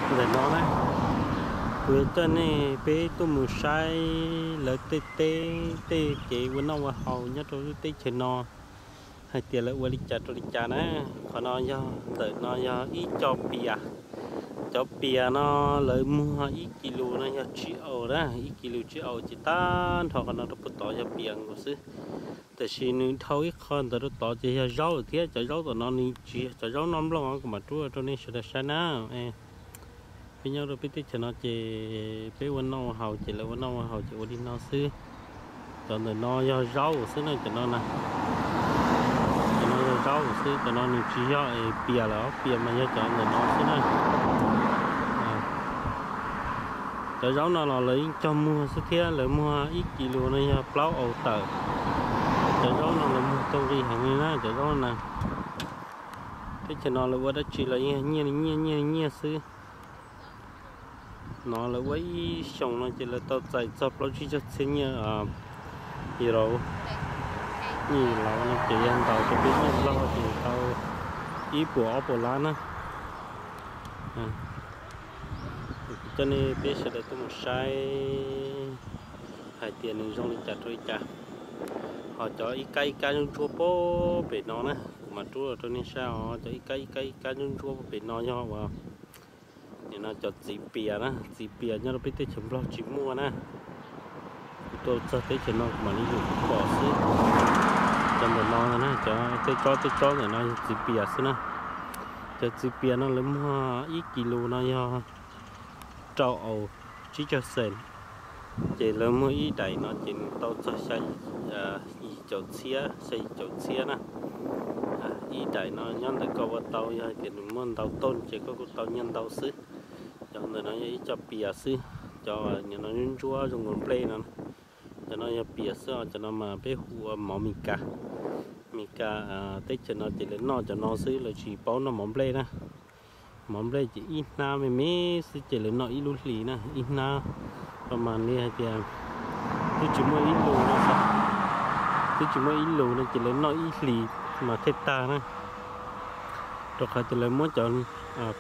Ntawm no na, kuv yuav coj nej peb tuaj mus saib lawv tej teb tej kev ua noj ua haus nyob rau lub teb chaws no, hais tias lawv ua li cas rau li cas na. Qhov no yog, ntawm no yog ib co pias. Cov pias no lawv muag ib kis lus no yog tsib aus na, ib kis lus tsib aus ces tag nrho qhov no rau puag tod yog pias nkaus xwb. Tiam sis nws dhau ib qho ntawd rau tod ces yog zaub thiab. Cov zaub tom no nws tsis yog cov zaub noj nplooj os, kuv mam rub rau nej sawv daws saib na. Peb nyob rau peb teb chaws no ces peb ua noj ua haus ces lawv ua noj ua haus ces ua li no xwb. Cov ntawm no yog zaub xwb na, cov no na. Cov no yog zaub xwb, cov no nws tsis yog es pias lawm, pias mas yog cov ntawm no xwb na. Cov zaub no los lawv yeej cog muag xwb thiab, lawv muag ib kis lus no yog plaub aus tawm. Cov zaub no lawv muag tau nqi heev li na, cov zaub no na. Teb chaws no lawv ua dab tsi los yeej nyiaj li nyiaj, nyiaj li nyiaj xwb. No lawv ua ib xyoos no ces lawv tau txais txog plaub tsib caug txhiab nyiaj Europe. Nyiaj Europe no ces yog ntaus rau peb nyiaj Nplog ces tau ib puas ob puas lab na. Kuv coj nej peb sawv daws tuaj mus saib hais tias nws zoo li cas rau li cas. Ho cov ib kab ib kab ntsuab ntsuab puag pem no na, kuv mam rub los rau nej saib os. Cov ib kab ib kab ib kab ntsuab ntsuab puag pem no yog uas, nim no cov txiv pias na, txiv pias nyob rau peb teb chaws Nplog tsis muaj na. Kuv tuaj txog teb chaws no kuv mam li yuav pom xwb. Cov ntawm no na, cov tej tsob tej tsob ntawm no yog txiv pias xwb na. Cov txiv pias no lawv muag ib kis lus no yog rau aus tsib caug xees. Ces lawv muag ib daim no ces nws tau txog xya yim caum txhiab, xya yim caum txhiab na. Ib daim no nyob ntawm koj ua tau, yog hais tias nws muaj ntau toj ces koj kuj tau nyiaj ntau xwb. Cov ntawm no yog ib co pias xwb, cov nim no ntsuab zoo nkaus nplej no. Cov no yog pias xwb os, cov no mas peb hu ua mov Mes Kas. Mes Kas, teb chaws no ces lawv noj cov no xwb, lawv tsis paub noj mov nplej na. Mov nplej ces ib hnab me me xwb ces lawv noj ib lub hlis na, ib hnab. Pab mas li hais tias twb tsis muaj ib lus no, twb tsis muaj ib lus no ces lawv noj ib hlis mas thiaj tag na. Rau qhov tias lawv muab cov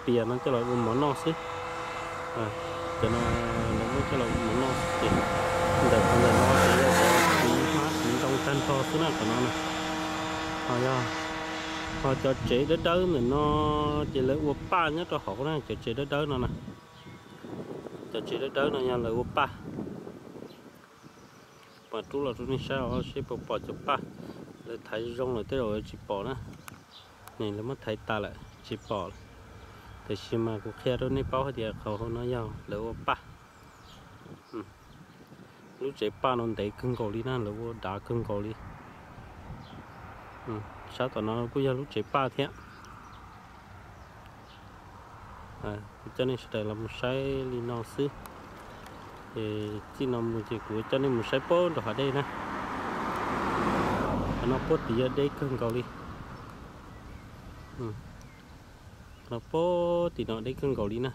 pias no coj los ua mov noj xwb. Cov no lawv muab coj los ua mov noj xwb ces ntawm qhov ntawm no ces yog cov txiv hmab txiv ntoo tag nrho xwb na, qhov no na. Ho yog, ho cov tsev dawb dawb ntawm no ces lawv ua paj nyob rau hauv na, cov tsev dawb dawb no na. Cov tsev dawb dawb no yog lawv ua paj. Mam rub los rau nej saib os, seb puas pom cov paj. Lawv thaiv zoo lawm tej zaum tsis pom na. Lawv muab thaiv tas lawm tsis pom lawm. Tiam sis mas kuv qhia rau nej paub hais tias qhov hauv no yog lawv ua paj. Lub tsev paj no ntev kawg nkaus li na, lawv ua dav kawg nkaus li. Sab tom no kuj yog lub tsev paj thiab. Kuv coj nej sawv daws los mus saib li no xwb. Ces txij no mus ces kuv coj nej mus saib puag nram hav dej na. Qhov no puag tim yog deb kawg nkaus li. Qhov no puag tim no deb kawg nkaus li na.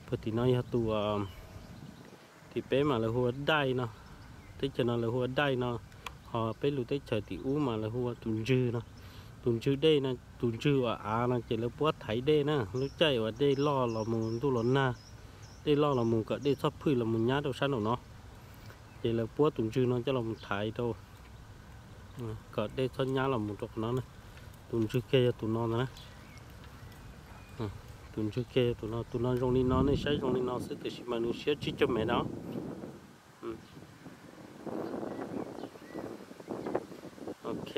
Puag tim no yog tus, tim peb mas lawv hu ua daij no, teb chaws no lawv hu ua daij no, ho peb lub teb chaws tim ub mas lawv hu ua tus ntswg no. Tus ntswg dej no, tus ntswg uas av no ces lawv puab thaiv dej na, lub caij uas dej loj los mus ntuj los nag, dej loj los mus kom dej txhob phwj los mus nyab rau sab nraum no. Ces lawv puab tus ntswg no coj los mus thaiv rau, kom dej txhob nyab los mus rau qhov no na. Tus ntswg kiag yog tus no ntag na. Tus ntswg kiag yog tus no, tus no zoo li no, nej saib zoo li no xwb tiam sis mas nws siab tsib caug mev na. Ok,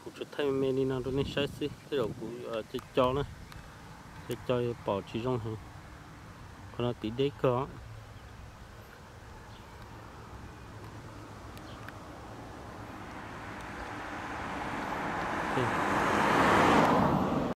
kuv tsuas thaij me me li no rau nej saib xwb, tej zaum kuv co co na, co co pom tsis zoo heev. Qhov no tim deb kawg.